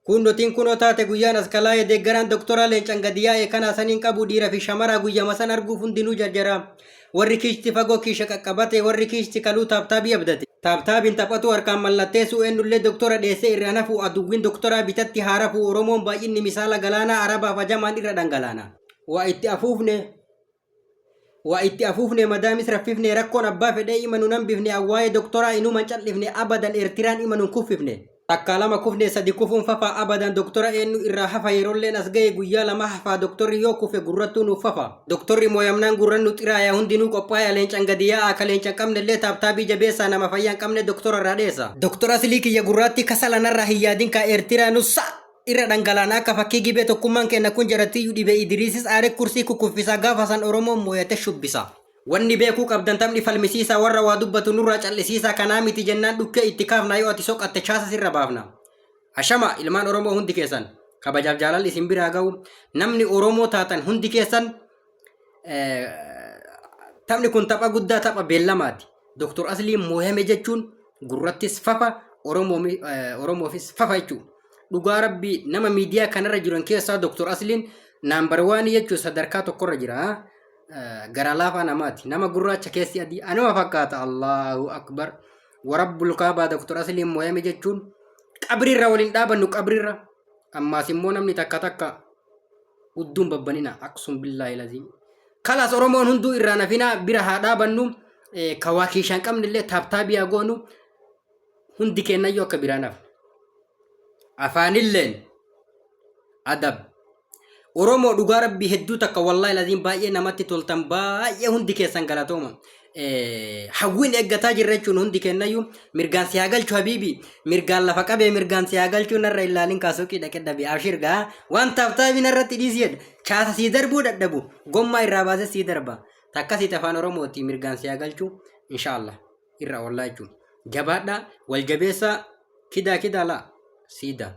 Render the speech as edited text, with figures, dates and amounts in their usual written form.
Kunnotiin kunoo taate guyyaan as kalaa'e deeggaraan doktoraa leencan gadi yaa'e kanaa saniin qabu dhiira fi shamaraa guyyama san arguuf hundinuu jarjaraa. Warri kiishti fagoo kiisha qaqqabate warri kiishti kaluu taaptaabii abdate. Taaptaabiin taphatu harkaan mallatteessuu eenyullee doktora dheessee irraan hafu aduwwiin doktoraa bitatti haa rafu Oromoon baay'inni misaala galaanaa Arabaaf ajamaan irra dhangalaana. Waa itti afuufne Waa itti afuufne madaamis raffifne rakkoon abbaa fedhee ima nun hambifne awwaa'ee doktoraa inuman cal'ifne abadan Eertiraan ima nun kuffifne. Takkaa lama kufne sadi kufuun fafaa abadan doktora eenyu irraa hafa yerolleen as gahe guyyaa lama hafaa doktorri yoo kufe gurrattuu nuuf fafa. Doktorri mooyamnaan gurran nu xiraaya hundinuu qophaaya leencan gadi yaa'aa ka leenca hin qabnellee taaptaabii jabeessaa nama fayyaa hin qabne doktora irraa dheessa. Doktor Aslii kiyya gurraattii kasala narraa hin yaadin kaa Eertiraa nu sa irra dhangalaana akka fakkii gibee tokkummaan keenna kun jarattiyyuu dhibe Idiriisis aare kursii kukkuffisaa gaafa san Oromoon mooyate shubbisa. Wanni beekuu qabdan taphni falmisiisaa warra waa dubbatu nurraa cal'isiisaa kanaa miti jennaan dhukkee itti kaafna yoo ati soqatte chaasa sirra baafna. Ashama ilmaan Oromoo hundi keessan kabajaaf jaalalli isin biraa ga'u namni Oromoo taatan hundi keessan taphni kun tapha guddaa tapha beellamaati. Dr. Asliin mooyame jechuun gurrattis fafa Oromoofis fafa jechuudha. Dhugaa rabbii nama miidiyaa kanarra jiran keessaa Dr. Asliin naambar waanii jechuun sadarkaa tokkorra jira. Garaa laafaa namaati. Nama gurraacha keessi adii anuma fakkaata. Allahu akbar. Warabbul kaabaa Dr. Asliin mooyame jechuun qabriirra waliin dhaabannu qabriirra. Ammaas immoo namni takka takka hudduun babbanina aksum billaahi laziim. Kalaas Oromoon hunduu irraa nafinaa bira haa dhaabannu ka waa kiishaan qabnillee taaptaabii haa goonu hundi keennayyuu akka biraa nafne. Afaanilleen adab. Oromoo dhugaa rabbii hedduu takka wallaahi laziim baay'ee namatti toltan baay'ee hundi keessan galatooma. Hawwiin eeggataa jirra jechuun hundi keennayyuu mirgaan si haa galchu habiibi mirgaan lafa qabee mirgaan si haa galchuu narra ilaalin kaasuuqii dhaqe dhabe abshir gaa waan taaptaabii narratti dhiisi jedha chaasa sii darbuu dadhabu gommaa irraa baasee sii darba takkasiiti afaan oromooti mirgaan si haa galchu inshaallah irra oollaa jechuun jabaadhaa wal jabeessaa kidaa kidaa laa siidaa.